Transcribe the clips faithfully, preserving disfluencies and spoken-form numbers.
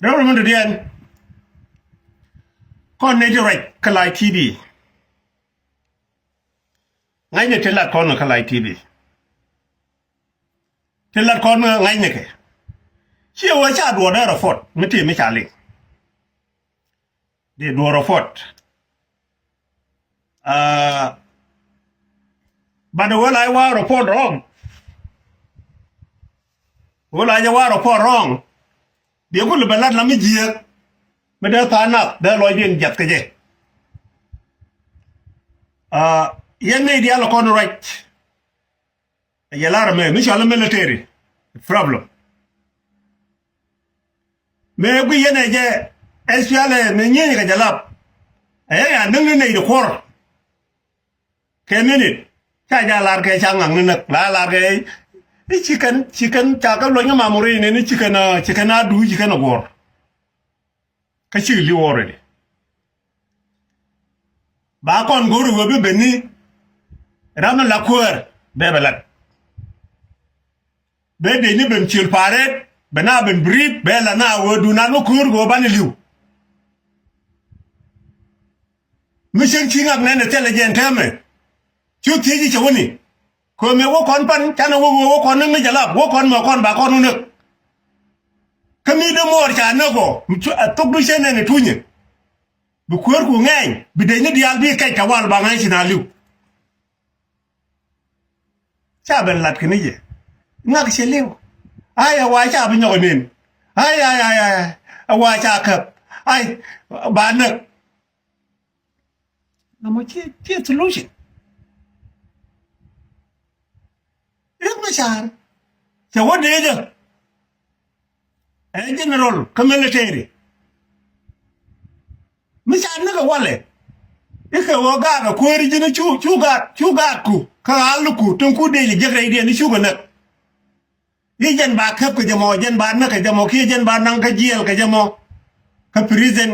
Rɛw rɛ mi dɔ̱diɛn. Kɔn nɛy ti ruac kä Live TV. Ŋa̱cnɛ ti lat kɔn kä Live TV. Ti lat kɔn ŋa̱cnɛ kɛ. Ciɛ wee ca duɔ̱ɔ̱r dee report mi ti mi ca liŋ. Dee duɔ̱ɔ̱r report. Ah, but wee la jɛ wa report wrong. Wee la jɛ wa report wrong. Biɛ kulɛ bɛ lat la mi jiääk. Mi dee tha̱a̱ŋ nath dee lɔcdiɛn jiath kɛ jɛ. Ah, yɛn nɛy diaal kɔn ruac. Ɛ jɛ lar mɛ mi cɔal military problem. Mëë guic yɛn ɛ jɛ S P L A mëë nyieny kɛ jɛ lap. Ɛ yɛn ya näk ni nɛy di kuɔr. Kɛ minit ca jɛ lar kɛ ca ŋaŋ ni näk la lar kɛ i̱ ci kɛn ci kɛn ca kɛ luɔ̱ny kä mamurin ni ci kɛn a ci kɛn a duuc ci kɛn a guɔ̱ɔ̱r. Kä cikɛ li̱w already. Ba kɔn go̱o̱r ɣöö bi ben ni ram mi la kuäär bɛ bɛ lat. Bɛ dee ni ben ciöl pa̱a̱ret bɛ na ben brief bɛ la na ɣöö dunan wä kuäär ɣöö banɛ li̱w. Mi cieŋ ci ŋak nɛn ɛ thilɛ jɛ ɛn täämɛ. Cu thiec i̱ cɛ wäni. Kɛ mëë wä kɔn pan canɛ wä wä kɔn ni ŋäc alap wä kɔn mɛ kɔn ba kɔn wä näk. Kä mi dee muɔɔr ca näk ɔ mi cu ɛ thok du cɛ nɛn ɛ tunyɛ. Bi kuäärku ŋɛɛny bi dec ni diaal bi kɛc kɛ wal ba ŋa̱c ci na li̱w. Ca ben lat kɛ ni jɛ ŋak cɛ li̱w. Ay ɛ wa ca bi nyɔk ɛ nen. Ay ay ay ay ɛ wa ca käp. Ay ba näk. Namɔ ciɛ ciɛ solution. Riek Machar cɛ wä deecä. Ɛ general kä military. Mi ca näk ɛ walɛ i̱ kɛ ɣöö gaak ɛ kueeri ji̱n cu cu gaat cu gaatku kä ɣa̱l ku tin ku dec ɛ jek rɛydiɛn i̱ cukɛ näk. I̱ jɛn ba käp kɛ jɛ mɔ jɛn ba näk kɛ jɛ mɔ kiɛ jɛn ba naŋ kä jiɛɛl kɛ jɛ mɔ. Kä prison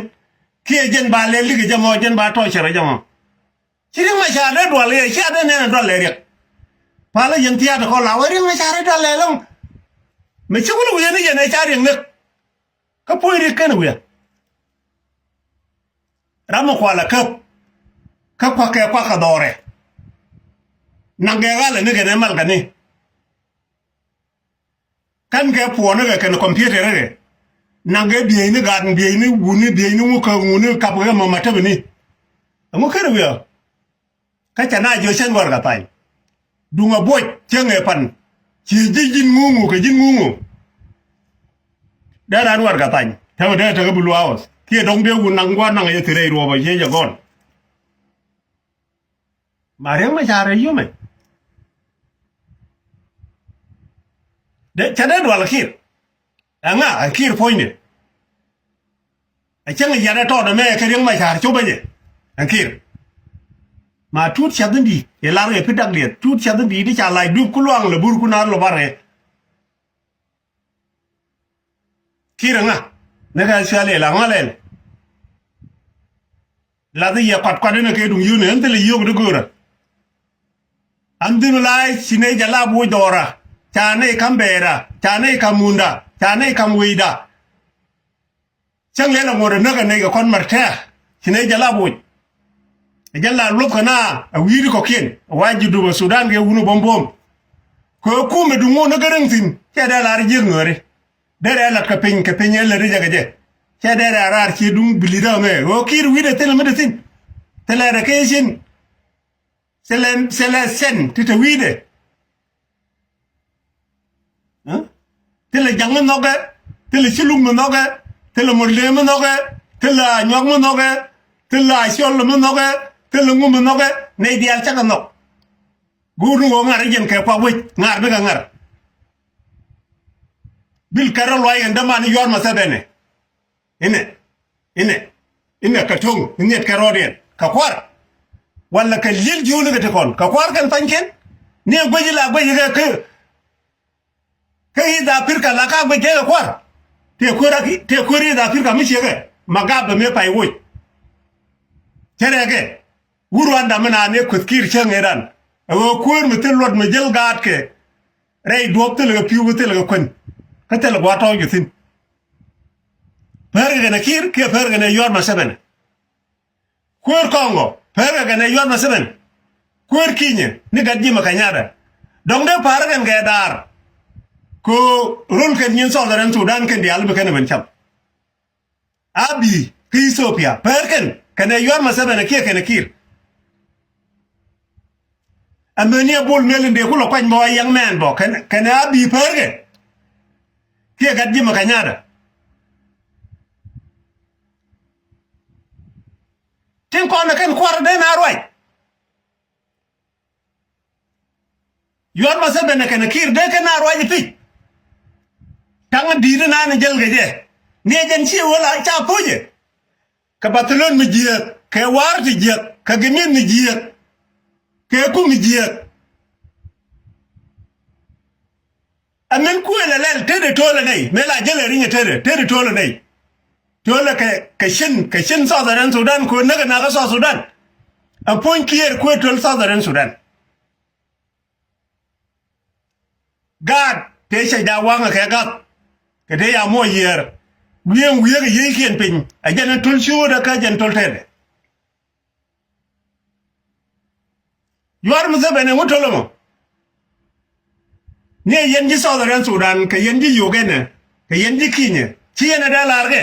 kiɛ jɛn ba lɛl di kɛ jɛ mɔ jɛn ba tɔcɛr kɛ jɛ mɔ. Ci Riek Machar dee dual yɛ cia dee nɛn a dual lɛ Riek. Palä yɛn thiaat kɔn la wee Riek Machar dee dual lɛ lɔŋ. Mɛ ci wul wi̱i̱ ni yɛn ɛ ca Riek näk. Kä puɔ̱ny Riek kɛn wi̱i̱. Ram mi kual a käp. Kä kuak kɛ kuak kɛ dhɔrɛ. Naŋ kɛ ɣalɛ ni kɛn ɛ mal kɛ ni. Kɛn kɛ puɔ̱nä kɛ kɛn kɔmpiuter kɛ. Naŋ kɛ bieyni gat bieyni wuni bieyni ŋukä ŋuni kap kɛ mama tep ni. Ɛŋu ker wiɛ. Kä ca na jiɔ cɛn warɛgak thany. Duŋ a buɔc cäŋ ɛ pan. Ci ji̱ ji̱n ŋuŋu kɛ ji̱n ŋuŋu. Dee ran warɛgak thany. Tɛmɛ dee tekɛ bi luaawäth kiɛ dɔŋ dee wun naŋ gua̱n naŋ yɛ thirɛ iruɔpä ciɛ jɛ gɔn. Ma Riek Machar ɛ yumɛ. Dee ca dee dual Kiir. Ɛŋa ɛ Kiir puɔ̱nydɛ. Ɛ cäŋ yat ɛ tɔɔt ɛmɛ kɛ Riek Machar copä jɛ. Ɛ Kiir. Ma tuut cath in di̱i̱t yɛ lar kɛ pi̱t dak diɛth tuut cath in di̱i̱t i̱ ca lac dup ku luaŋ lɛ bur ku naar lɔ bar kɛ. Kiir ɛŋa ni kɛ Australia la ŋa lɛl. Lath i̱ yɛ kuat kuat inɛ kɛ duŋ yio̱o̱ni ɛn thilɛ yio̱o̱k di göörä. An dhi̱n la̱a̱c ci nɛy jɛ lap woc dhɔra. Ca nɛy ka̱m bɛɛra ca nɛy ka̱m munda ca nɛy ka̱m wecda. Cäŋ lɛl aŋot ɛ näk ɛ nɛy kɛ kɔn mɛr tɛ̈ɛ̈ ci nɛy jɛ lap woc. Ɛ jɛn la luɔth kɛ na ɛ wi̱i̱di kɔ̱kiɛn ɛ wa ji̱ dup ɛ Sudan kɛ wun ɛ buɔ̱m buɔ̱m. Kɛ ɛ kumɛ duŋ ŋot ni gäräŋ thi̱n cɛ dee lar jiäk nuääri. Derɛ lat kɛ piny kɛ piny ɛ lät jɛ kɛ jɛ. Cɛ derɛ a raar cie duŋ bi li̱t ɛ mɛ ɣöö Kiir wi̱i̱dɛ thilɛ mi te thi̱n. Thilɛ rɛ kɛ cin. Thilɛ thilɛ cɛn ti te wi̱i̱dɛ. Thilɛ jaŋ mi nhɔkɛ. Thilɛ ciluk mi nhɔkɛ. Thilɛ murlëë mi nhɔkɛ. Thilɛ anyuak mi nhɔkɛ. Thilɛ aciɔl mi nhɔkɛ. Thilɛ ŋum mi nhɔkɛ. Nɛy diaal cakɛ nhɔk. Go̱o̱r ni ɣöö ŋa̱r i̱ jɛn kɛ kuak wec ŋa̱r bikɛ ŋa̱r. Bil kɛr rɔ luay kɛn däman i̱ yuɔr mɛ thɛpɛnɛ. Inɛ inɛ inɛ kɛ to̱ŋ ni nhiɛt kɛ rɔɔdiɛn kɛ kua̱r. Walɛ kɛ li̱el jiööni kɛ ti kɔn kɛ kua̱r kɛn pa̱nykiɛn. Ni ɛ guec ila guec kɛ kɛ kä East Africa la ka guic kɛ kɛ kua̱r. Tëë kuäär a tëë kuäär East Africa mi ciekɛ ma gap bɛ mëë pay woc. Cɛ rɛɛkɛ wur Rwanda mi naan ëë kueth Kiir cäŋ ëëdan. Ɛ ɣöö kuäär mi thil luɔt mi jäl gaatkɛ rɛy duɔ̱ɔ̱p thilɛ kɛ pi̱w kä thilɛ kɛ kuän. Kä thilɛ gua̱a̱th tɔ̱ɔ̱c kɛ thi̱n. Pärkɛ kɛnɛ Kiir kiɛ pärkɛ kɛnɛ Yuar Museveni. Kuäär Kɔŋgɔ pärkɛ kɛnɛ Yuar Museveni. Kuäär Kinyɛ ni gat ji̱ mɛ kɛ nya̱dä. Dɔ̱ŋ dee pa̱a̱r kɛn kɛ da̱a̱r. Kɛ ɣöö ro̱l kɛn nyin Southern Sudan kɛn diaal bi kɛn ɛ ben cam. Abiy kä Ethiopia pärkɛn kɛnɛ Yuar Museveni kiɛ kɛnɛ Kiir. Amäni ɛ Bol Mel in dee kulɛ kuany bä wä yɛŋ mɛn bä kɛnɛ, kɛnɛ Abiy pärkɛ kiɛ gat ji̱ mɛ kɛ nya̱dä. Tin kɔn ɛ kɛn kua̱r dee na ruac. Yuar Museveni kɛnɛ Kiir dee kɛn a ruac i̱ pi̱c. Taŋ di̱i̱t inan jäl kɛ jɛ. Ni ɛ jɛn ci wä la ca pucɛ. Kɛ Bathalon mi jiääk, kɛ War ti jiääk, kɛ Gemiet mi jiääk, kɛ Kum mi jiääk. Ɛ min kuëël ɛ lɛl tetdɛ to̱l ɛ nɛy mëë la jäl ɛ rinyɛ tetdɛ tetdɛ to̱l ɛ nɛy. To̱l ɛ kɛ, kɛ cin, kɛ cin Southern Sudan kɛ näk ɛ nakä South Sudan. Ɛ puɔ̱ny Kiir kuëë to̱l Southern Sudan. Gaat tëë cɛ jaak waŋɛ kɛ gath kɛ tëë ya muɔc yiëër. Wi̱i̱ ɛn wi̱i̱ ɛ kɛ yiëëckiɛn piny ɛ jɛn ɛ to̱l cuutädɛ kä jɛn to̱l tetdɛ. Yuar Museveni ŋu tölä mɔ. Ni ɛ yɛn ji̱ Southern Sudan kɛ yɛn ji̱ Uganda kɛ yɛn ji̱ Kinyɛ ci yɛn ɛ dee la̱r kɛ.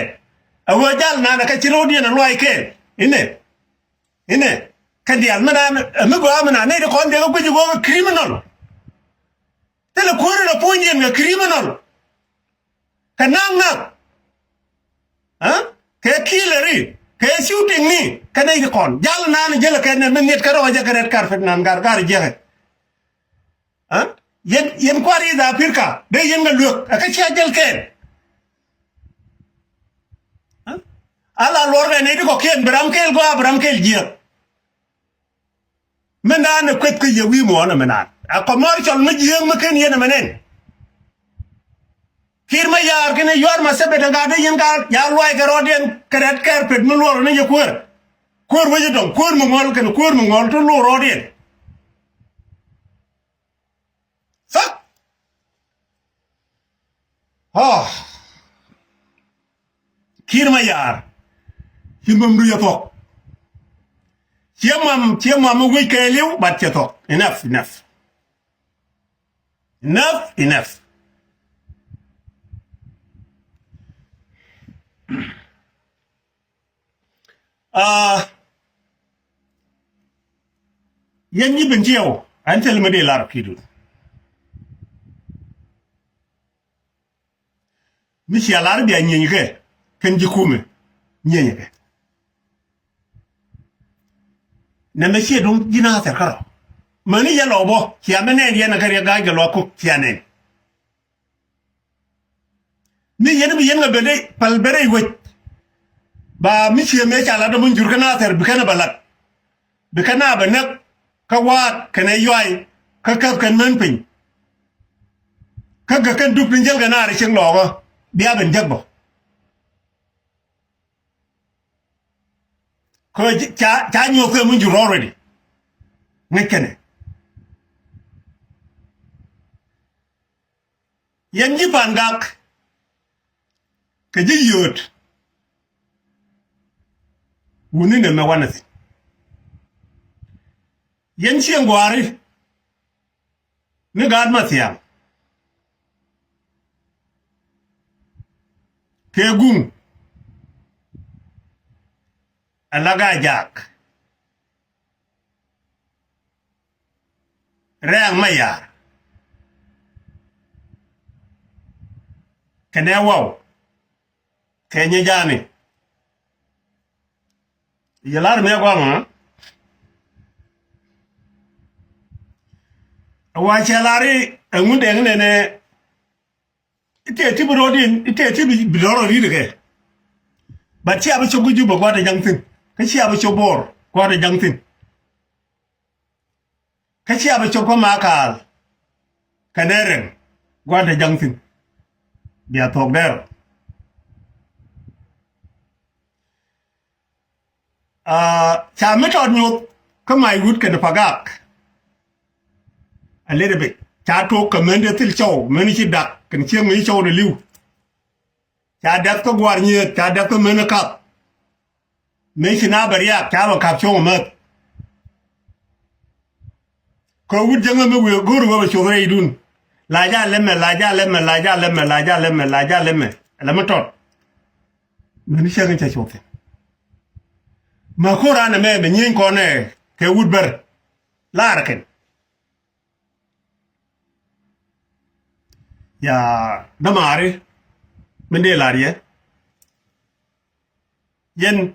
Ɛ ɣöö jal nanɛ kä ci ro̱o̱diɛn ɛ luaac kɛɛl inɛ. Inɛ kɛn diaal mi naan ɛ mi gɔaa mi naan nɛy ti kɔn diɛk ɛ guic ɛ ɣöö kɛ criminal. Thilɛ kuäär in ɛ puɔ̱nydiɛn kɛ criminal. Kɛ naŋ nath. Aa? Kɛ killary kɛ shooting ni kɛ nɛy ti kɔn jal naan jälɛ kɛ nɛ mi ŋiɛt kɛ rɔɔdɛ kɛ red carpet naan gar gar jiäkɛ. Aa? Yɛn, yɛn kua̱r East Africa dee yɛn kɛ luek ɛ kä cia jäl kɛɛl. Aa? Ala luɔr kɛ nɛy ti kɔ̱kiɛn bi ram kɛɛl gɔaa bi ram kɛɛl jiäk. Min da̱a̱n ɛ kueth kä yɛ wi̱i̱ muɔ̱ɔ̱n ɛmɛ naan ɛ commercial mi jiääk mi ken yɛn ɛmɛ nɛn. Kiir Mayar kɛnɛ Yuar Museveni gat dee yɛn gat ya luaac kɛ rɔɔdiɛn kɛ red carpet mi luɔrä ni yɛ kuäär. Kuäär wec ɛ dɔ̱ŋ kuäär mi ŋɔl kɛnɛ kuäär mi ŋɔl ti luɔr rɔɔdiɛn. Thak. Aa. Kiir Mayar. Ci mamdu yɛ thuɔ̱k. Ciɛ mam, ciɛ mam mi wec kɛɛliw, but cɛ thuɔ̱k. Enough, enough. Enough, enough. Aa, yɛn ji̱ Bentiu, ɛn thil mi dee lar ki̱dun. Mi cia lar bia nyieeny kɛ, kɛn ji̱ kumɛ, nyieeny kɛ. Nɛmɛ ciɛ duŋ ji̱ Nathɛr kärɔ. Mäni yɛ lɔ bɔ, cia mi nɛn yɛn ɛ kä Riɛk Ga̱a̱c kɛ Luak Kok, cia nɛn. Mi yɛn bi yɛn ŋa ben rɛy, pal ben rɛy wec. Ba mi cie mëë ca lat dɔ̱ mi jur kä Nathɛr bi kɛn ɛ bɛ lat. Bi kɛn a bɛ näk kä Waat kɛnɛ Yuay kä käp kɛn män piny. Kä gɛ kɛn duk tin jäl kɛn a rɛ cieŋ lɔɔkä bia ben jek bä. Kä ca, ca nyuɔth kɛ mi jur already. Ŋäc kɛnɛ. Yɛn ji̱ Pa̱a̱n Gak kɛ ji̱ Yio̱o̱t. Wuni nɛmɛ wanɛ thi̱n. Yɛn Cieŋ Gua̱a̱ri ni gaat Mathiaŋ kɛ Guŋ ɛ la Gaa Jaak. Rɛɛŋ Mayar kɛnɛ Waw kɛ Nyɛ Jaani. Yɛ lar mi ɛ gɔaa mɔ. Wa cɛ lar i̱ ɛŋu dee ŋi nɛnɛ. I̱ tëë ti bi ro̱o̱diɛn, i̱ tëë ti bi, bi dɔ̱rɔ ri̱t kɛ. But cia bi cop kä Juba gua̱a̱tɛ ja̱ŋ thi̱n. Kä cia bi cop Bor gua̱a̱tɛ ja̱ŋ thi̱n. Kä cia bi cop kä Makal kɛnɛ Rɛŋ gua̱a̱tɛ ja̱ŋ thi̱n. Bia thuɔ̱k dɛr. Aa, ca mi tɔt nyuth kä Maiwut kɛnɛ Pagak. A little bit. Ca tok kɛ män dee thil cɔw, män ci dak kɛn cieŋ mi ci cɔw dee li̱w. Ca dɛth kä gua̱r nyieth, ca dɛth kä meni kath. Mëë ci na bɛ riaak, ca bɛ ka̱p cuɔ̱ŋ mäth. Kɛ wut jäŋä mi wëë go̱o̱r wä bɛ cuɔth rɛydun. La ja lɛmɛ, la ja lɛmɛ, la ja lɛmɛ, la ja lɛmɛ, la ja lɛmɛ. Lɛ mi tɔt. Meni cäŋ in cɛ cuɔth thi̱n. Mä ko̱r an ɛmɛ bɛ nyieny kɔn ɛ kɛ wut bär. Lar kɛn. Ya dämaari min dee lar yɛ. Yɛn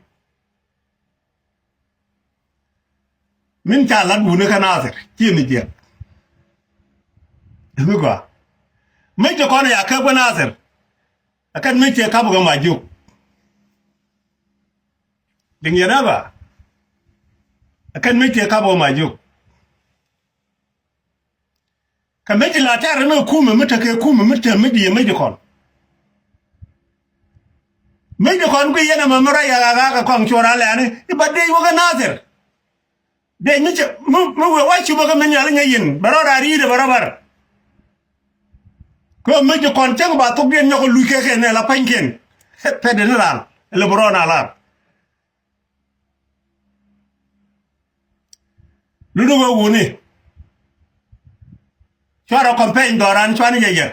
min ca lat wuni kä Nathir ci mi jiɛk. Mi gɔaa. Mi ci kɔn ya käp kä Nathir. Ɛ kɛn mi ciɛ kap kä Majuk. Diŋ yɛn ɛ ba. Ɛ kɛn mi ciɛ kap kä Majuk. Kɛ mec la tɛr ni kumɛ mi tekɛ kumɛ mi te mi diɛ mec kɔn. Mec kɔn kui̱ yɛn ɛmɛ mi rɔ yɛ ɣa̱ ɣa̱ kɛ kɔŋ cuɔr alɛani i̱ ba dee wä kä Nathir. Dee mi cɛ mi mi wee wa cupä kä mi nhial inyɛ yin bɛ rɔ rar yi̱t ɛ bɛ rɔ bar. Kä mec kɔn cäŋ ba thok diɛn nyɔk ɛ luc kɛ kɛn ɛ la pa̱nykiɛn. Pɛt dee ni ral ɛ lɛ bi rɔ na lar. Luni wee wuni. Cuarɛ campaign dhɔran cuani jɛ yɛ.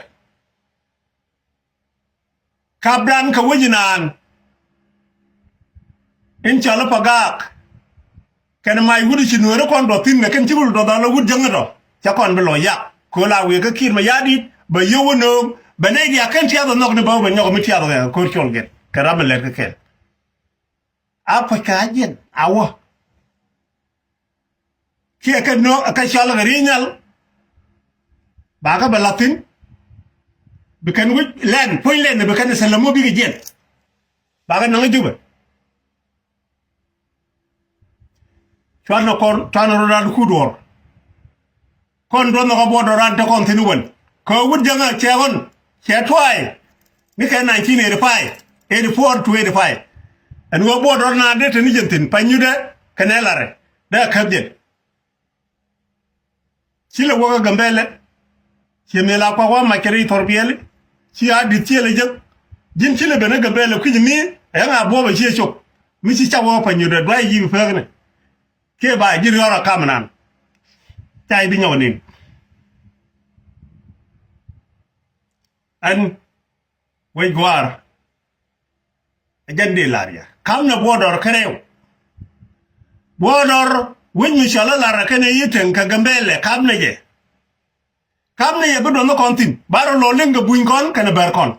Kapdan kɛ wec inan. In cɔl i̱ Pagak. Kɛn mac wut i̱ ci nueeri kɔn dɔ̱ thi̱n kɛ kɛn ci wut dɔ̱ dhal wut jäŋä dɔ̱. Cɛ kɔn bi lɔ yak. Köl a wëë kä ki̱i̱t mɛ ya̱di̱t bɛ yio̱w wä nööŋ bɛ nɛy diaak kɛn tiath ɛ nhɔk ni bä wä bɛ nyɔk mi tiath ɛ kɛ ko̱r cuɔl gɛt kɛ ram mi lɛt kä kɛn. A puɔ̱c kɛ a jiɛn a wä. Kiɛ kɛ nööŋ kɛ cɔl kɛ ri̱i̱nyal. Bakɛ bɛ la̱thi̱n. Bi kɛn wi̱c lɛn puɔ̱ny lɛn bi kɛn sɛlɛm wä bikɛ jiɛn. Bakɛ nɔŋ jupɛ. Cuanɛ kɔn cuanɛ rɔ ran ku duɔr. Kɔn duɔth nɔkɔ buɔt dɔran te kɔn thi̱n wän. Kä wut jäŋä cɛ ɣɔn cɛ tuaay. Ni kɛ nineteen eighty-five, eighty-four to eighty-five. Ɛn ɣöö buɔt dɔr naan dee te ni jɛn thi̱n pa nyutdɛ kɛnɛ larɛ dee käp jɛn. Ci lɛ wäkä Gambɛlɛ. Ciɛ mëë la kuak wa mac kɛ rɛy thɔr biɛli. Ci a di̱th ciɛ lɛ jek. Ji̱n ci lɛ ben ɛ Gambɛlɛ kui̱c mi ɛ ɣän a buɔpɛ ciɛ cop. Mi ci cak wäkä pa nyutdɛ duay ji̱ bi peknɛ. Kiɛ ba ji̱ riɔr a kam nan. Ca ji̱ bi nyɔk nin. Ɛn wec gua̱a̱r. Ɛ jɛn dee la̱r yɛ. Kam nɛ buɔdɔr kärɛw. Buɔdɔr wec mi cɔl ɛ la̱r ɛ kɛn ɛ yi teŋ kɛ Gambɛlɛ kam nɛ jɛ. Kam nɛ jɛ bi duɔth ni kɔn thi̱n. Ba rɔ lɔ liŋ kɛ buny kɔn kɛnɛ bɛr kɔn.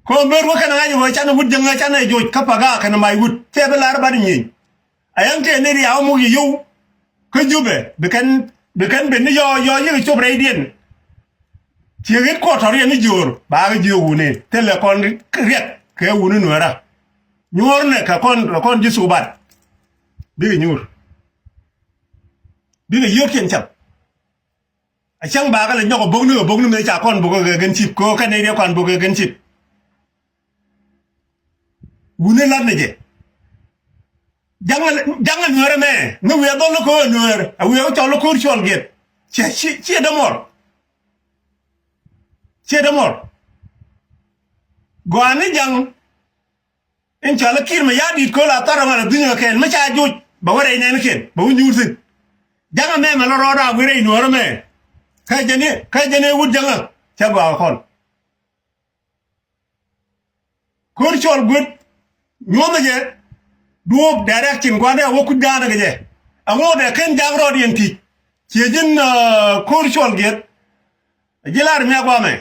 Ko̱o̱m ben wä kɛn ŋa̱c ɛ ɣöö canɛ wut jäŋä canɛ joc kä Pagak kɛnɛ mac wut cɛ bi lar bat nyieny. A yäŋ tëë ni riaw muk yɛ yio̱w kä Jubɛ bi kɛn bi kɛn ben ni yɔɔ yɔɔ yikɛ cop rɛydiɛn. Ciek ɣet kuɔt tɔ̱riɛn ni jiöör ba kɛ jiök wuni thilɛ kɔn riɛk kɛ wuni nueerä. Nyuɔ̱ɔ̱rnɛ kɛ kɔn kɛ kɔn ji̱ thuubat. Bikɛ nyuur bikɛ yio̱o̱kiɛn cam. A cäŋ ba kɛ lɛ nyɔk ɛ bokni kɛ bokni mëë ca kɔn bokɛ kɛ gɛn cip kɛ kɛn nɛy riɛk kɔn bokɛ kɛ gɛn cip. Wuni lat ni jɛ. Jaŋä jaŋä nueer ɛmɛ mi wiɛ dhɔl ni ko̱o̱r nueer a wiɛ wä cɔl ni ko̱o̱r cuɔl giɛt. Ciɛ ciɛ ciɛ dämɔr. Ciɛ dämɔr. Gɔaa ni jaŋ. In cɔal i̱ Kiir Mayardit köl a thar ɛ ŋɔl ɛ dhuny ɛ kɛn mi ca joc bɛ wä rɛy nɛn kɛn bɛ wä nyuur thi̱n. Jaŋä mɛmɛ lɔ rɔɔd a wä rɛy nuɔ̱ɔ̱rä mɛ. Kä jɛn i̱ kä jɛn i̱ wut jaŋä cɛ gɔaa kɔn. Ko̱r cɔl guet nyuɔ̱thä jɛ duɔ̱ɔ̱p direction gua̱ndɛ a wä kuc daanä kɛ jɛ. Ɛŋu dee ken jaŋ rɔɔd yɛn ti̱c ciɛ ji̱n ko̱r cɔl giɛth. Ji̱ lar mi a guamɛ.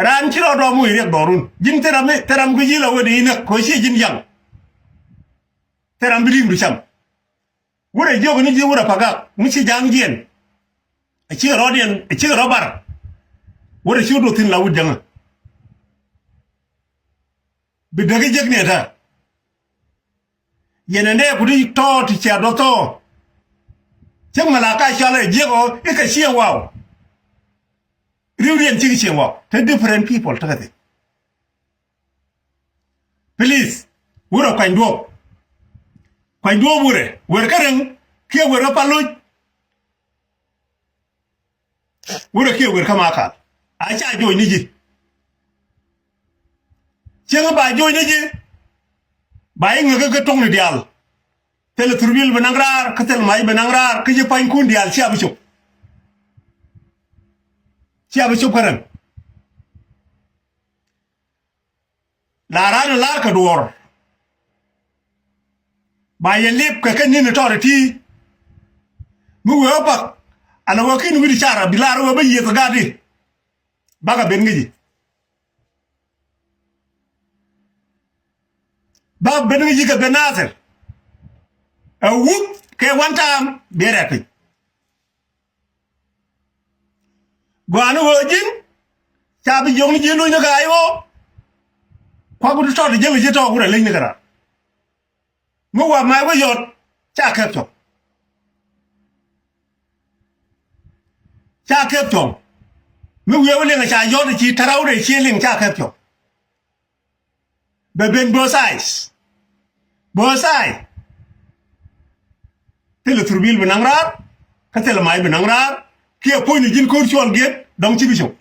Raan ci rɔ dɔɔm wi̱i̱ riɛk dhɔrun ji̱n thil ram mi thil ram guic yi̱l a wee di inäk kɛ ɣöö ciɛ ji̱n yaŋ. Thil ram bi ri̱i̱ŋdu cam. Wurɛ jiök ni ji̱ wurɛ Pagak mi ci ja̱a̱ŋ jiɛn. A cikɛ rɔ̱diɛn a cikɛ rɔ̱ bar. Wurɛ ci wut wä thi̱n la wut jäŋä. Bi däk i̱ jek ni ɛ ta̱a̱. Yɛn ɛ nɛɛku ti tɔ̱ ti cia duɔth tɔ̱. Cäŋ mɛ la ka cɔl ɛ jiɛk ɔ i̱ kɛ cieŋ waw. Ri̱wdiɛn cikɛ cieŋ waw te different people tekɛ thi̱n. Please wurɛ kuany duɔ̱ɔ̱p. Kuany duɔ̱ɔ̱p wurɛ wer kä reŋ kiɛ wer kä paloc. Wurɛ kiɛ wer kä makal a ca joc ni ji̱. Cieŋ ba joc ni ji̱. Ba i̱ ŋäk kä tuɔ̱ŋni diaal. Thilɛ thurbil bi naŋ raar, kä thilɛ mac bi naŋ raar, kä ci pua̱nykun diaal cia bi cop. Cia bi cop kä rɛm. La raan in lar kɛ duɔ̱ɔ̱r. Ba yɛ lip kɛ kɛ ni̱n tɔɔt ti. Mi wee wä pak. Ala wä kin wi̱di car bi lar wä bä yieth gat di. Bakɛ ben ŋi̱ci. Ba ben ŋi̱ci kɛ ben Nathir. Ɛ wup kɛ one time biɛ rɛt piny. Gɔaa ni ɣöö ji̱n ca bi jiɔkni ji̱ lunyni kɛ ay ɣöö. Kuak wut tɔt jiäk ji̱ tɔɔk wut a leny ni kɛ ran. Mi wa mac wä yɔt ca kɛp cɔk. Ca kɛp cɔk. Mi wiee wä liŋ ca yɔt ci taraw de ci liŋ ca kɛp cɔk. Bɛ ben both sides. Both side. Thilɛ thurbil bi naŋ raar kä thilɛ mac bi naŋ raar. Kiɛ puɔ̱nyni ji̱n ko̱r cuɔl giet dɔ̱ŋ ci bi cop.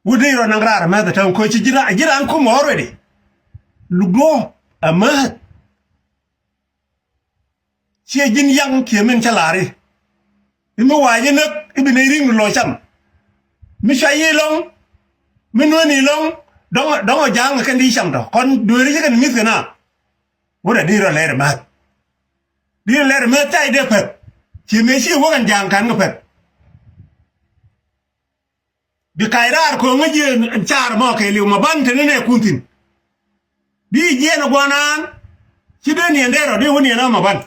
Wut dee rɔ naŋ raar amäth a täŋ koci ji̱ raan kum already. Luk duɔ̱ɔ̱ amäth. Ciɛ ji̱n yaŋ kiɛ min cä la̱ri. I̱ mi wa̱a̱ ji̱ näk i̱ bi nɛy ri̱ŋ ni lɔ cam. Mi cua yi lɔ̱ŋ mi nueni lɔ̱ŋ. Dɔ̱ŋ dɔ̱ŋ ɔ ja̱a̱ŋ kɛn di cam tɔ kɔn dueeri ci kɛn mi̱th kɛ na. Wut a di rɔ lɛr i̱ ma̱th. Di rɔ lɛr i̱ ma̱th ca i̱ dee pɛth. Ciɛ mëë ci wä kɛn ja̱a̱ŋ ka̱n kɛ pɛth. Bi kac raar ko̱o̱ŋä ji̱ car mɔ kɛɛliw ma ban te ni nɛ kun thi̱n. Di jiɛɛn ɛ gua̱a̱r naan ci dee niɛn dee rɔ di wä niɛn ɛ ma ban.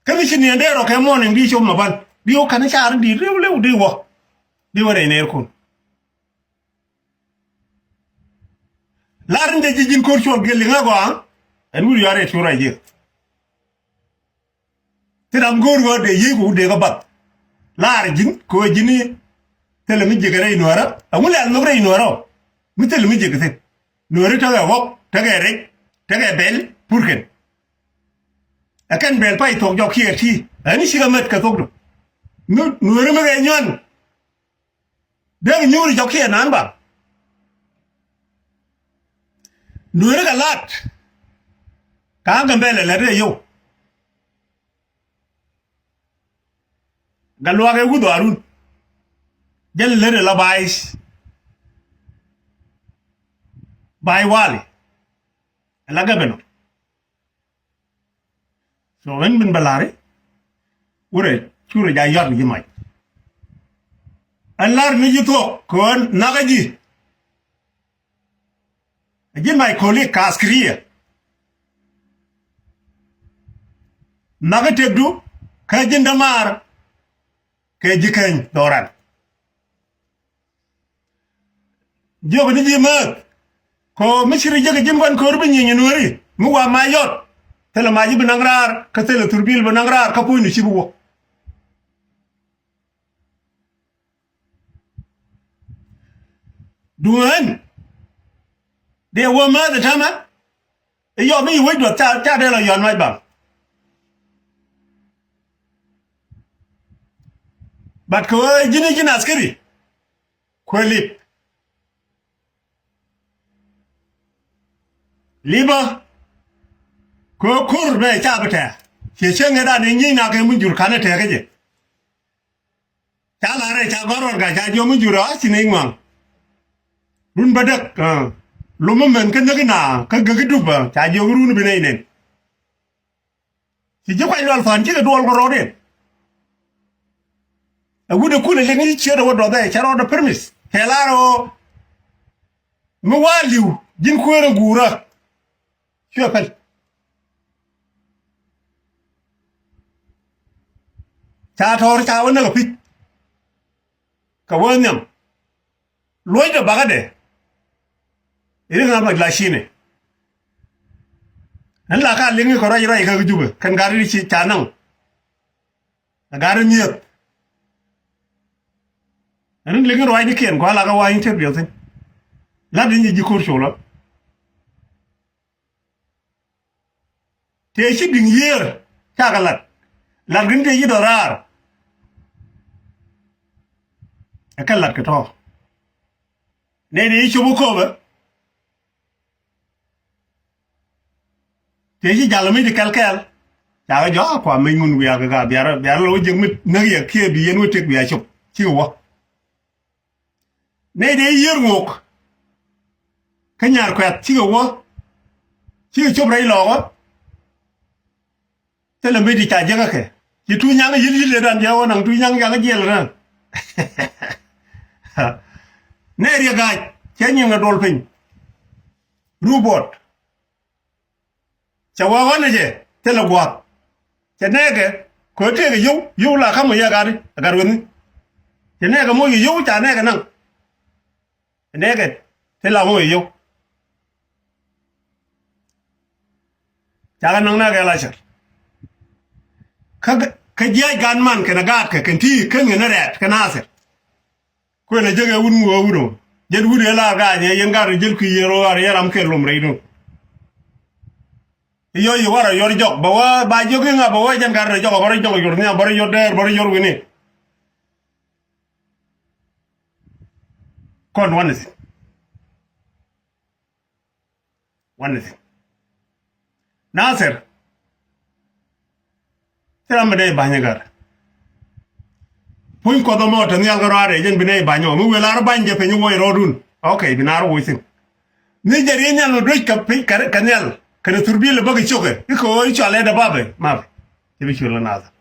Kä mi ci niɛn dee rɔ kɛ muɔ̱ɔ̱n in di cop ma ban di wä ka̱n car in di riw liw di wä. Di wä rɛy nɛɛr kun. Lar in dee ji̱ ji̱n ko̱r cuɔl gel liŋä gɔaa. Ɛn wi̱r yuaar yɛ cuur a ji̱. Ti ram go̱o̱r ɣöö dee yiëëku dee kä bath. Laar ji̱n kɛ ɣöö ji̱n i̱ thilɛ mi jiäk rɛy nuäärä. Ɛŋu lɛl nhök rɛy nuäärä ɔ mi thilɛ mi jiäk thi̱n. Nuääri tekɛ ɣɔ̱k tekɛ rɛc tekɛ bɛl purkɛn. Ɛ kɛn bɛl pay thuɔ̱k jɔk kiɛɛr ti ɛn i̱ cikɛ mät kɛ thuɔ̱kdu. Mi nuääri mi kɛ nyuan. Dee bi nyuuri jɔk kiɛ naan ba. Nueri kɛ lat. Ka̱a̱ŋ kɛ mbɛl ɛ lät rɛy yio̱w. Kɛ luaak ɛ wuth ɣaarun. Jɛn lät ɛ la ba̱a̱c. Ba̱a̱c wali. Ɛ la gɛbɛnɔ. So ɣän min bɛ la̱ri. Wurɛ curɛ ja yɔt ni ji̱ mac. Ɛn la̱r ni ji̱ thuɔ̱k kɛ ɣän nakä ji̱. Ɛ ji̱ mac ko̱li ka̱a̱th kiriɛ. Nakä tëkdu kä ji̱n dämaar kɛ ji̱ keny dhɔran. Jiök ni ji̱ määth. Kɛ ɣöö mi ci ri jek ji̱n gua̱n köör bi nyieny nueeri mi wa mac yɔt. Thilɛ mac i̱ bi naŋ raar kä thilɛ thurbil bi naŋ raar kä puɔ̱nydu ci bi wä. Duŋ ɣän dee wä määth ɛ täämɛ. I̱ yɔm i̱ wec duɔth ca ca dee lɔ yɔn mac bam. But kɛ ɣöö ji̱n i̱ ji̱n askiri. Kuɛ lip. Lipä. Kɛ ɣöö ko̱r bɛ ca bi tɛ̈ɛ̈. Ciɛ cäŋ ëëdan i̱ nyiec nak kɛ mi jur ka̱n ɛ tɛ̈ɛ̈ kä jɛ. Ca la̱rɛ ca gɔ̱r rɔɔdkä ca jiɔk mi jur ɛ ɣa̱c ci nɛy ŋua̱a̱ŋ. Run bä däk. Lom mi mɛn kä näk ina kä gäk i̱ dup ɛ ca jiɔk run bi nɛy nɛn. Ci ji̱ kuac lual thua̱n cikɛ duɔl kɛ rɔɔdiɛn. Ɛ wut ɛ kulɛ liŋ i̱ ciet ɛ wä duɔth ɛ cɛ rɔɔdɛ permit kɛ la̱r ɣöö mi wa̱a̱ li̱w ji̱n kueer in guurä. Cuɛ päl. Ca tɔ̱ɔ̱r ca wä näk ɛ pi̱c. Kɛ wä nhiam. Luɔcdɛ bakädɛ. Iri ŋa̱ mac la cinɛ. Ɛn la ka liŋi kɛ ruac ruac kä Jubɛ kɛn gat ri ci ca naŋ. Ɛ gat ri mi̱eth. Ɛn liŋi ruacnikiɛn kua la kä wa̱a̱ interview thi̱n. Lat in ci ji̱ ko̱r colä. Tëë ci bi̱ŋ yiëër cakɛ lat. Lat gin tëë ci dɔ̱raar. Ɛ kɛ lat kɛ tɔ̱. Nɛy ni ci cop kä köpɛ. Tëë ci jal mi ti kɛl kɛɛl. Cakɛ jɔak kua mec ŋun wiak kɛ ka biar, biar lɔ wä jiäk mi näk yɛ kiɛ bi yɛn wä tëk bia cop. Cikɛ wä. Nɛy dee yiër ŋok. Kä nyar kuɛth cikɛ wä. Cikɛ cop rɛy lɔɔkä. Thilɛ mi ti ca jiäkä kɛ. Ci tuny nyaŋ yil yil ëë dan jɛ wä naŋ tuny nyaŋ jakä jiɛl ëë. Nɛy riɛk ga̱a̱c cɛ nyiŋ ɛ duɔl piny. Rubɔt. Cɛ wä ɣɔn ni jɛ thilɛ gua̱a̱th. Cɛ nɛɛkɛ kɛ ɣöö tëëkɛ yio̱w, yio̱w la ka̱m ɣöö yɛ gat i̱ ɛ gat wen i̱. Cɛ nɛɛkɛ moc kɛ yio̱w ca nɛɛkɛ naŋ. Cɛ nɛɛkɛ thilɛ moc kɛ yio̱w. Cakɛ naŋ nɛɛkɛ la cär. Kä, kä jiac gat man kɛnɛ gaatkɛ kɛn ti kän kɛn rɛɛt kɛ Nathir. Kuënɛ jek ɛ wut ŋuɔ̱ɔ̱k wut ɔ. Jɛn wut ɛ lar gaany ɛ yɛn gat rɛ jel kui̱ yɛn rɔ ɣar yɛn ram kɛ lom rɛy dun. I̱ yɔ i̱ warɛ yɔr jɔk bɛ wä ba jɔk i̱ ŋa bɛ wä jɛn gat rɛ jɔk bɛ rɛ jɔk yɔr nhiam bɛ rɛ yɔr dɛɛr bɛ rɛ yɔr wi̱ni. Kɔn wanɛ thi̱n. Wanɛ thi̱n. Nathir. Thil ram bi nɛy ba̱ny ɛ gat. Puny Kuɔth ɛmɔ te nhial kä rɔaadɛ jɛn bi nɛy ba̱ny ɔ mi wëë lar ba̱ny jɛ piny wuɔc rɔɔdun. Ok, bi naar wuɔc thi̱n. Ni jɛ riey nhial mi duec kɛ piny kɛ, kɛ nhial kɛnɛ thurbil ɛ bäkɛ ciökɛ i̱ kɛ ɣöö i̱ cɔal ɛ däbapɛ mapɛ. Cɛ bi cuël kä Nathir.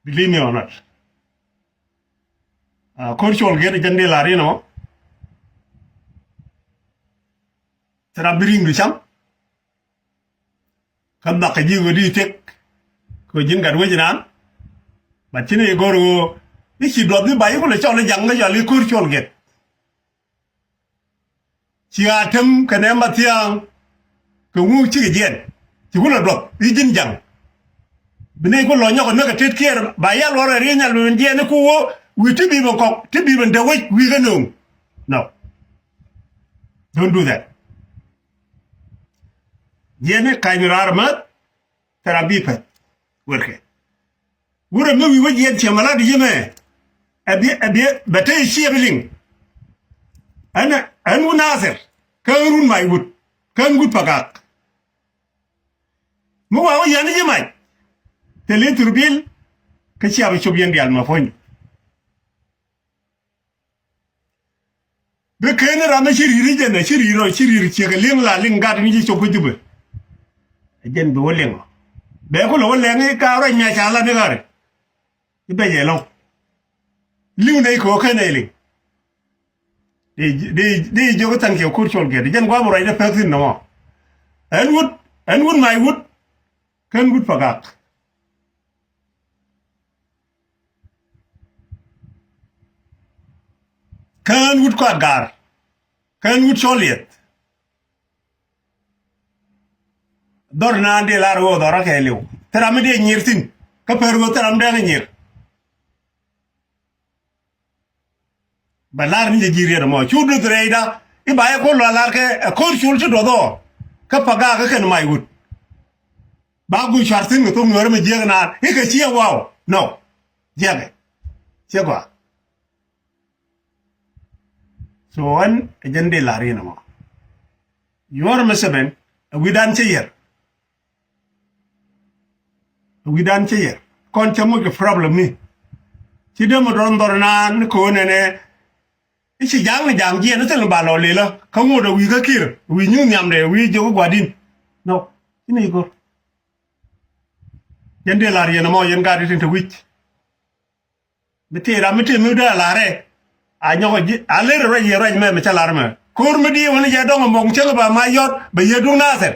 Believe me or not. Ah, ko̱r cuɔl gɛt jɛn di la rin ɔ. Thil ram bi ri̱ŋdu cam. Kä nhɔakä ji̱ ɣöö di thiek. Kɛ ɣöö ji̱n gat wec inan. But ci ni go̱r ɣöö i̱ ci duɔth i̱ ba i̱ kulɛ cɔl i̱ jaŋ kä cɔal i̱ ko̱r cuɔl gɛt. Ci a tem kɛnɛ ma thia̱a̱ŋ kɛ ŋu cikɛ jiɛn. Ci wun a duɔth i̱ ji̱n jaŋ. Bi nɛy ku lɔ nyɔk ɛ näk ɛ tet kiɛɛr ba yal wä rɛ ri̱i̱n nyal bi ben jiɛn i̱ ku wä wi̱i̱ ti bi̱i̱ ben kɔk ti bi̱i̱ ben dee wec wi̱i̱ kä nööŋ. No. Don't do that. Jiɛn i̱ ka̱ny raar mäth. Thil ram bi pɛth wërkɛ. Wurɛ mi wi̱i̱ wä jiɛn ciɛ mɛ la di yemɛ. Ɛ biɛ, ɛ biɛ bɛ te ciɛ bi liŋ. Ɛn, ɛn wut Nathir kä ɛn wut mac wut kä ɛn wut Pagak. Mi wa wä yɛn i̱ ji̱ mac. Thil i̱ thurbil kä cia bi cop yɛn diaal mɛ puɔ̱ny. Bi ken ram mi ci ri̱i̱r i̱ jɛn ɛ ci ri̱i̱r ɔ ci ri̱i̱r ciek ɛ li̱eŋ la li̱ŋ gat ni ci cop kä Jubɛ. Ɛ jɛn bi wä li̱ŋ ɔ bɛ kulɛ wä lɛŋ i̱ ka ruac mia ca lat ni ɣari. I̱ bɛc ɛ lɔ̱ŋ li̱w nɛy kɛ ɣöö ken ɛ li̱ŋ. Di di di jiök i̱ thaŋ ciɛ ko̱r cuɔl gɛt ɛ jɛn gua̱a̱m ruacdä pek thi̱n nɔmɔ. Ɛn wut ɛn wut mac wut. Ken wut Pagak. Ken wut Kuat Gaar. Ken wut Cɔl Yɛth. Dhɔr naan dee lar ɣöö dhɔr akɛ liw. Thil ram mi dee nyier thi̱n. Kä per ɣöö thil ram dee kɛ nyier. Bɛ lar ni jɛ ji̱ riet ɛmɔ cu duth rɛyda i̱ ba yɛ ko̱r lɔ lar kɛ ɛ ko̱r col ci duɔth ɔ. Kä Pagak kä kɛn mac wut. Ba guc cuar thi̱n kɛ thok nuäärä mi jiäk naan i̱ kɛ ciɛ waw. No. Jiäkɛ. Ciɛ gɔaa. So ɣän ɛ jɛn dee la̱r yɛn ɛmɔ. Yuɔ̱ɔ̱r mi seven ɛ wi̱dan cä yɛr. Ɛ wi̱dan cä yɛr kɔn cä moc kɛ problem ni. Ci dee mi dɔ̱r dhɔr naan ni ko̱o̱n ɛnɛ. I̱ ci ja̱a̱ŋ ni ja̱a̱ŋ jiɛn ni thil ni ba lɔ lelä kä ŋot ɛ wi̱i̱ kä ki̱r wi̱i̱ nyuuth nhiamdɛ wi̱i̱ jiök i̱ gua̱di̱n. Nɔ ci ni go̱r. Yɛn dee la̱r yɛn ɛmɔ yɛn gaat i̱ tin te wi̱c. Mi tëë ram mi tëë mi dee a la̱rɛ. A nyɔk a ji̱ a ler ruac yɛ ruac mɛ mi cä la̱r mɛ ko̱r mi di̱i̱ wä ni jɛ dɔŋ a mɔk cäŋ ba ma yɔt bɛ yɛ duŋ Nathir.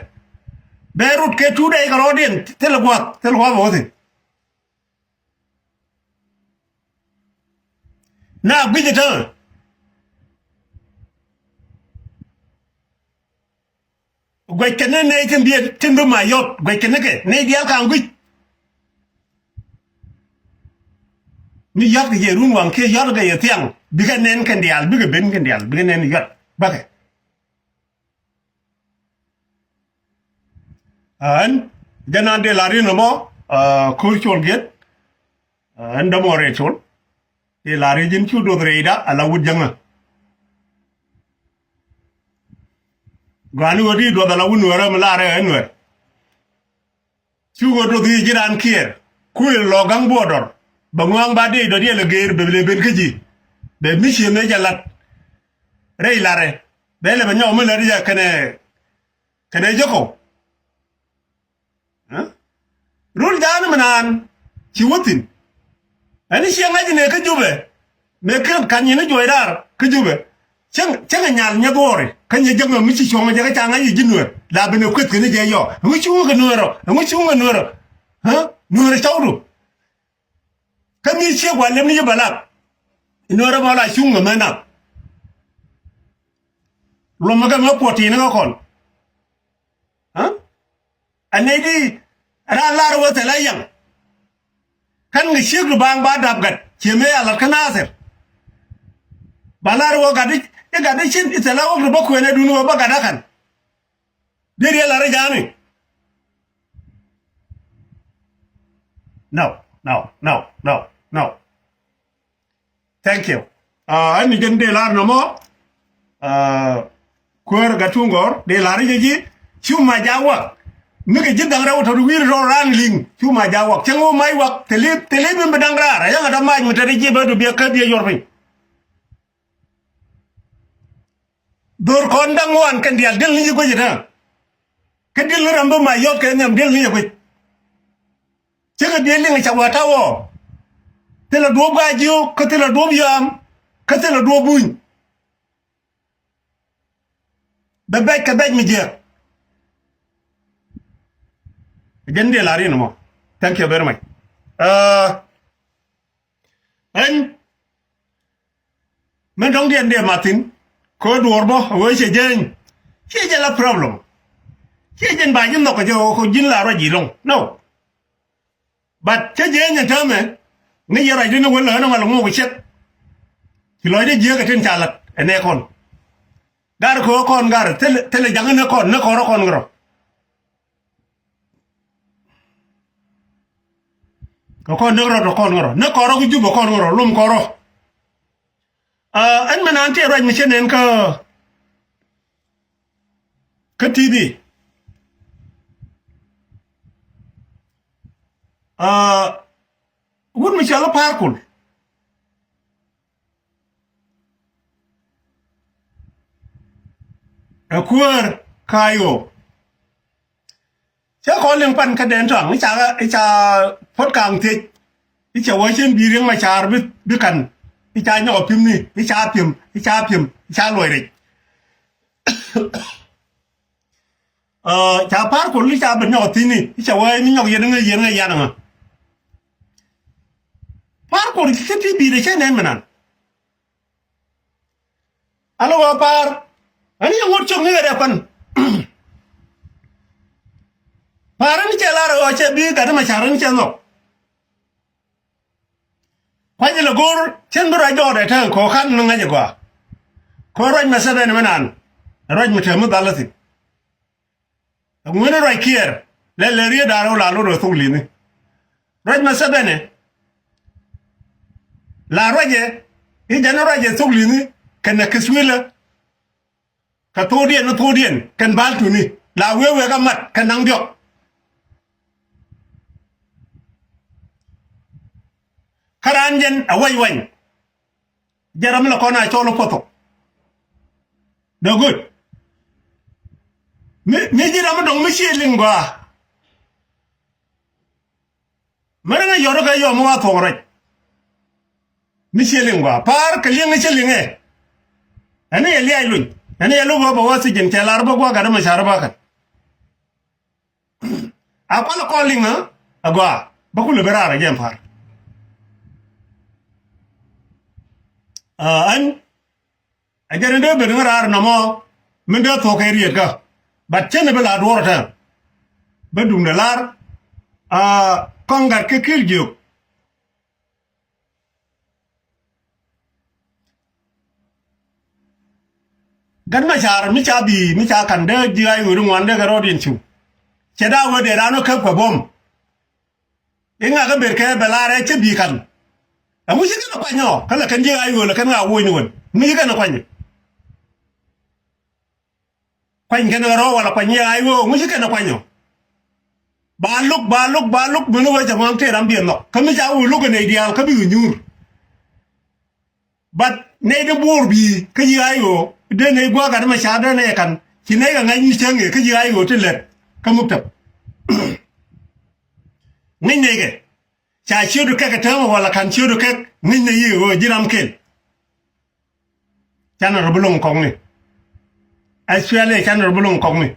Bɛ rut kɛ tuut dɛy kɛ rɔɔdiɛn thilɛ gua̱th thilɛ gua̱th bɛ wä thi̱n. Na guic ɛ täŋ. Guɛckɛ ni nɛy tin diɛt tin bi ma yɔt guɛckɛ ni kɛ nɛy diaal ka̱a̱ŋ gui̱c. Mi yɔt kɛ yɛ run waŋ kiɛ yɔt kɛ yɛ thiaŋ bikɛ nɛn kɛn diaal bikɛ ben kɛn diaal bikɛ nɛn yɔt bäkɛ. Ɣän jɛn an dee la̱r in ɛmɔ ko̱r col giet. Ɣän dämɔ rɛy col. Dee la̱r in ji̱n cu doth rɛyda ala wut jäŋä. Gɔaa ni ɣöö di duɔth ala wun Nuäärä mi laarɛ ɛ Nuäär. Cu ɣöö duɔth i̱ ji̱ raan Kiir kuël lɔ gaŋ buɔɔdɔr. Bɛ ŋɔaŋ ba dee dɔ̱diɛl ɛ gëër bɛ lɛ ben kä ji̱. Bɛ mi ciëmɛ jɛ lat rɛy larɛ. Bɛ lɛ bɛ nyɔk mi lät jɛ kɛnɛ kɛnɛ jɛ kɔw. Ɛ? Rul ja̱a̱n mi naan ci wä thi̱n. Ɛn i̱ ciɛ ŋa̱c inɛ kä Jubɛ mëë kɛ ka̱ny in i̱ juɔc raar kä Jubɛ. Cäŋ cäŋ i̱ nyal nyɛ dhuɔɔri kä nyɛ jäŋ ɛ mi ci cuɔ̱ŋ ɛ jɛ kä ca ŋa̱c i̱ ji̱ Nuäär la ben ɛ kueth kɛn i̱ jɛ yɔ. Ɛŋu cuŋ kɛ Nuäär ɔ? Ɛŋu cuŋ kɛ Nuäär ɔ? Ɛ? Nuäär ɛ cɔwdu. Kä mi ciek wa lem ni ci bɛ lak. Nuäär ɛ bä la cuŋ ɛ mɛ nak. Luɔmɛ kɛ mɛ puɔt ti̱i̱n kä kɔn. Ɛ? Ɛ nɛy di raan lar wä thilɛ yaŋ. Kän ŋɛ ciek du baaŋ ba dap gat ciɛ mëë a lat kä Nathir. Ba lar wä gat i̱ gat i̱ cin i̱ thilɛ wä du bä kuɛn ɛ dun wä bä gat a kän. Dee riɛl lar i̱ ja̱a̱ni. No, no, no, no, no. Thank you. Ɛn ni jɛn dee lar nɔmɔ. Kuäär Gattuŋ Gɔ̱r dee lar jɛ ji̱. Cu ma ja wak. Mi kɛ ji̱ da̱ŋ rɛw tɔt wi̱i̱ rɔ ran liŋ. Cu ma ja wak cäŋ wä mac wak. Thilip thilip in bi da̱ŋ raar a yaŋ a dämac mi te ri ji̱ bä du biɛ kä biɛ yuɔr piny. Dhor kɔn da̱ŋ wan kɛn diaal diɛl ni ji̱ guic ita. Kä diɛl ni ram bi ma yɔt kɛ nhiam diɛl ni ji̱ guic. Cikɛ biɛ liŋ ca wä ta̱wɔ. Thilɛ duɔ̱p gaa jiök kä thilɛ duɔ̱p yam kä thilɛ duɔ̱p buny. Bɛ bɛc kɛ bɛc mi jiɛk. Jɛn diɛ la rin mɔ. Thank you very much. Ɛn min dɔ̱ŋ diɛn diɛ mathin. Kɛ duɔ̱ɔ̱r bä wee cɛ jeny. Ciɛ jɛ la problem. Ciɛ jɛn ba ji̱ nhɔk kɛ jɛ kɛ ji̱n la ruac ji̱ lɔŋ no. But cä jiɛc ni täämɛ ŋäc yɛ ruacdä ni wä lä ɣän ɛ mal ŋuɔk cɛk. Ci lɔcdä jiääk ɛ tin ca lat ɛ nɛ kɔn. Gar kɛ ɣä kɔn gar thilɛ jaŋä ni kɔn ni kɔrä kɔn ŋärɔ. Kɛ kɔn ni ŋärɔ tɔ kɔn ŋärɔ ni kɔrä kä jup ɛ kɔn ŋärɔ lom kɔrä. Ɛn mɛ naan tëë ruac mi cä nɛn kä kä T V. Wut mi cɔal i̱ Pa̱a̱r Kul. Ɛ kuäär ka̱a̱c ɣöö cä kɔn liŋ pan kä dɛn tɔ̱a̱ŋ i̱ ca i̱ ca puɔ̱t ka̱a̱ŋ thiec. I̱ cɛ wä cin bi̱i̱ riäŋ ma ca̱a̱r bi bi ka̱n i̱ ca nyɔk ɛ pi̱mni i̱ ca pi̱m i̱ ca pi̱m i̱ ca luɔc rɛc. Ca Pa̱a̱r Kul i̱ ca ben nyɔk thi̱ni i̱ ca wee ni nyɔk yɛn ŋä yɛn ŋä yan ŋä. Pa̱a̱r Kul cä ti bi̱i̱dɛ cä nɛn mi nan. Alo wä Pa̱a̱r ani yɛ ŋot cok ni ɣɛ dɛ kuan. Pa̱a̱r ani cɛ lar ɣä cɛ bi̱i̱ gat ma ca̱r ani cɛ nhɔk. Kua̱c ilɛ go̱o̱r cien bi ruac dɔɔdɛ te kɛ ɣöö ka̱n ni ŋäc ɛ gɔaa. Kɛ ɣöö ruac mɛ sɛbɛn mɛ naan ɛ ruac mi te mi dhal thi̱n. Ɛ ŋueni ruac Kiir lɛ lɛ riet da̱a̱r ɣöö la lot ɛ thok li̱ni. Ruac mɛ sɛbɛn ɛ la ruacɛ i̱ jɛn ruacɛ thok li̱ni kɛnɛ kɛ thuilä. Kɛ thokdiɛn ni thokdiɛn kɛn bal tuni la wee wee kä mat kɛ naŋ diɔk. Kä raan jɛn a wec wany. Jɛ ram mi la kɔn a cɔl i̱ puɔth thok. Dee go̱o̱c mi mi ji̱ ram mi dɔ̱ŋ mi cie liŋ gɔaa. Mɛrɛ ŋa yɔt kɛ yɔm wa thuɔk rɛc. Mi cie liŋ gɔaa Pa̱a̱r kɛ liŋ i̱ cä liŋɛ. Ɛn i̱ yɛ liac luny ɛn i̱ yɛ luk ɣä bɛ wä thi̱ji̱n cɛ lar bä gua̱a̱k gat i̱ mɛ ca̱r bä kɛn. A kual kɔn liŋ ɣä a gɔaa bä kulɛ bi raar ɛ jɛn Pa̱a̱r. Ɛn Ɛ jɛn in dee ben ŋäraar nɔmɔ min dee thok kɛ rietkä. But cäni bi la duɔ̱ɔ̱r ɛ tɛm bi duundɛ lar. Kɔŋ gat kä ki̱i̱l jiök. Gat ma ca̱r mi ca bi̱i̱ mi ca ka̱n dee ji̱ ay ɣööri ŋuan dee kɛ rɔɔdiɛn ciw. Cɛ da̱a̱ wee dee raan wä käp kɛ buɔ̱m. I̱ ŋakä ber kɛ bɛ laarɛ cä bi̱i̱ ka̱n. Ɛŋu ci kɛn ɛ kuany ɔ kä lɛ kɛn ji̱ ɣa̱c ɣöl ɛ kɛn ŋa̱ woc ni wän mi ci kɛn ɛ kuany. Kuany kɛn ɣä rɔ̱ wala kuany yɛ ay ɣöö ŋu ci kɛn ɛ kuany ɔ. Ba luk, ba luk, ba luk, mini wee cɛ ŋɔ̱a̱ŋ tëë ram biɛ nhɔk. Kä mi ca wee luk ɛ nɛy diaal kä bikɛ nyuur. But nɛy di buur bi̱i̱ kä ji̱ ay ɣöö dee nɛy gua̱a̱k gat mɛ ca dee nɛy ɛ ka̱n. Ci nɛy kɛ ŋa̱c ni cäŋ ëë kä ji̱ ay ɣöö ti lɛt kä muktab. Ŋäc nɛy kɛ. Ca ciötdu kɛk ɛ täämɛ wala ka̱n ciötdu kɛk ŋäc nɛy i̱ ɣöö ji̱ ram kel. Canɛ rɔ bi lo̱ŋ kɔkni. Actually canɛ rɔ bi lo̱ŋ kɔkni.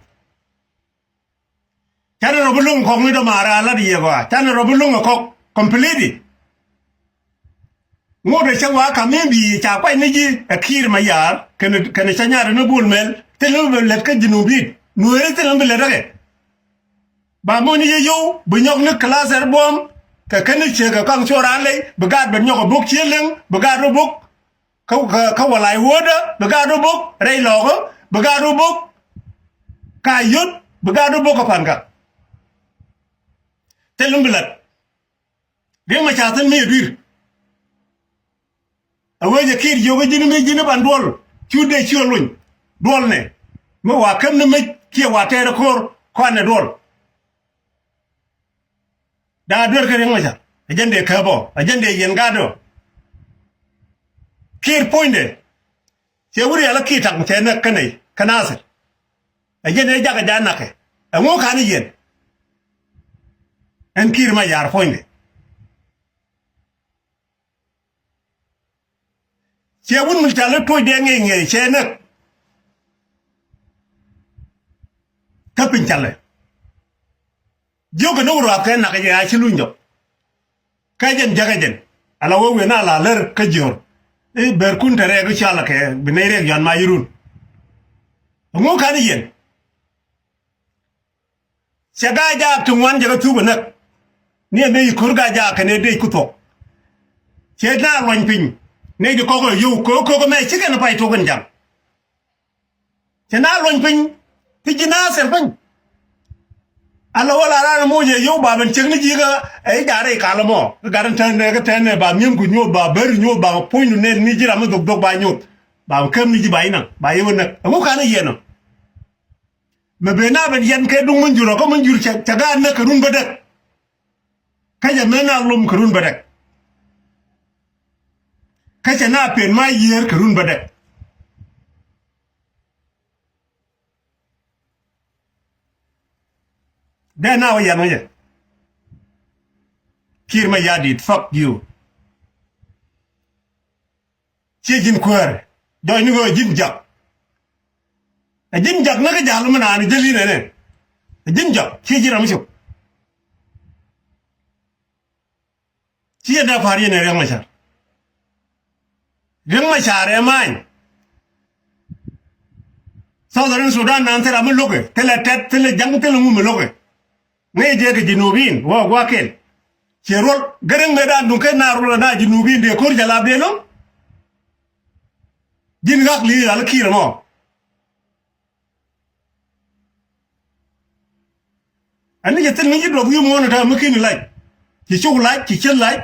Canɛ rɔ bi lo̱ŋ kɔkni dɔ̱maarä a lat yɛ gɔaa. Canɛ rɔ bi lo̱ŋ ɛ kɔk completely. Ŋot ɛ cä wa ka̱m mi bi̱i̱ ca kuany ni ji̱ ɛ Kiir Mayar kɛnɛ, kɛnɛ cä nyaat ni Bol Mel thil mi bi lät kä Junubin. Nueeri thil mi bi lät ɛ kɛ. Ba moni yɛ yio̱w bi nyɔk ni class ɛr buɔ̱m kɛ keni ciek kɛ kaŋ cuɔr an ley bi gaat ben nyɔk ɛ bok cie leŋ bi gaat rɔ bok. Kä, kä, kä walay wordä bi gaat rɔ bok rɛy lɔɔkä bi gaat rɔ bok. Ka yot bi gaat rɔ bok kɛ pa̱n ka. Thil mi bi lat. Riek Machar thil mi yɛ dui̱r. A wee jɛ Kiir jiök i̱ ji̱n mi ji̱n i̱ ban duɔl. Cu dee ciö luny duɔl nɛ. Mi wa käm ni mec kiɛ wa tɛɛr ko̱r kɔn nɛ duɔl. Daa duer kä Riek Machar a jɛn dee käp ɔ a jɛn dee yɛn gaat ɔ. Kiir puɔ̱nydɛ. Cɛ wur yɛl a Kiir taŋ cɛ näk kä nɛy kä Nasir. A jɛn dee jakä ja nakä. Ɛŋu ka̱n i̱ yɛn. Ɛn Kiir Mayar puɔ̱nydɛ. Cɛ wut mi cali tuɔcdɛ ŋiɛc ŋiɛc cɛ näk. Kä piny calɛ. Jiökɛ ni wut ruath kɛ nak jɛ a ci luny jɔk. Kä jɛn jäkä jɛn ala wee wen a la lär kä jiör. I̱ bɛrkun te rɛɛk i̱ cɔalɛ kɛ bi nɛy rɛɛk yɔ̱a̱n ma yirun. Ɛŋu ka̱n i̱ yɛn. Cɛ Gaajaak ti ŋuan jɛ kɛ thuk ɛ näk. Ni ɛmɛ i̱ ko̱r Gaajaak kɛnɛ dec ku thuɔ̱k. Cɛ na luɔny piny nɛy di kɔk ɛ yio̱w ko̱k ko̱k ɛmɛ ci kɛn pay tok ɛn ja̱ŋ. Cɛ na luɔny piny ti ji̱ Nasir piny. Ala wä la raan moc ɛ yio̱w ba ben cek ni ji̱ kä ɛ i̱ ja̱ rɛy kal ɛmɔ. Kä gat ɛn tɛn ɛ kä tɛn ɛ ba mi̱em ku nyoth ba ber nyoth ba puɔ̱nydu nɛn ni ji̱ ram mi dhok dhok ba nyoth. Ba käm ni ji̱ ba inaŋ ba yio̱w ɛ näk ɛŋu ka̱n i̱ yɛn ɔ. Mɛ ben na ben yɛn kɛ duŋ Munjur ɔ kä Munjur cɛ, cɛ gaat näk kɛ run bädäk. Kä cɛ mɛ na lom kɛ run bädäk. Kä cɛ na pen ma yiër kɛ run bädäk. Dee na wä yɛn wä yɛ. Kiir Mayardit, fuck you. Ciɛ ji̱n kuäär jɔc ni ɣöö ji̱n jak. Ɛ ji̱n jak näk kä ja̱l mi naan jäl inɛnɛ. Ɛ ji̱n jak ciɛ ji̱n ram mi cop. Ciɛ dee pa̱a̱r yɛn ɛ Riek Machar. Riek Machar ɛ ma̱a̱ny. Southern Sudan naan thil ram mi lo̱kɛ thilɛ tɛt thilɛ ja̱ŋ thilɛ ŋu mi lo̱kɛ. Ŋäc jɛ kɛ Junubin wä gua̱a̱ kɛl. Ciɛ ruɔl gɛrɛŋ mëë dan duŋ ken na ruɔl na Junubin dee ko̱r jɛ lap dee lo̱ŋ. Ji̱n ɣak li̱i̱r al Kiir ɛmɔ. Ani jɛ thil ŋäc ji̱ duɔth wi̱i̱ muɔ̱ɔ̱n ɛ täämɛ mi kin lac. Ci cuk lac ci cieth lac.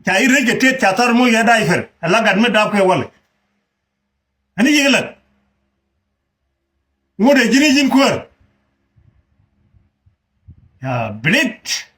Ca i̱ rec jɛ tet ca thar moc yɛ dac per ɛ la gat mi dap kɛ walɛ. Ani ji̱ kɛ lät. Ŋot ɛ ji̱n i̱ ji̱n kuäär. Ya blit.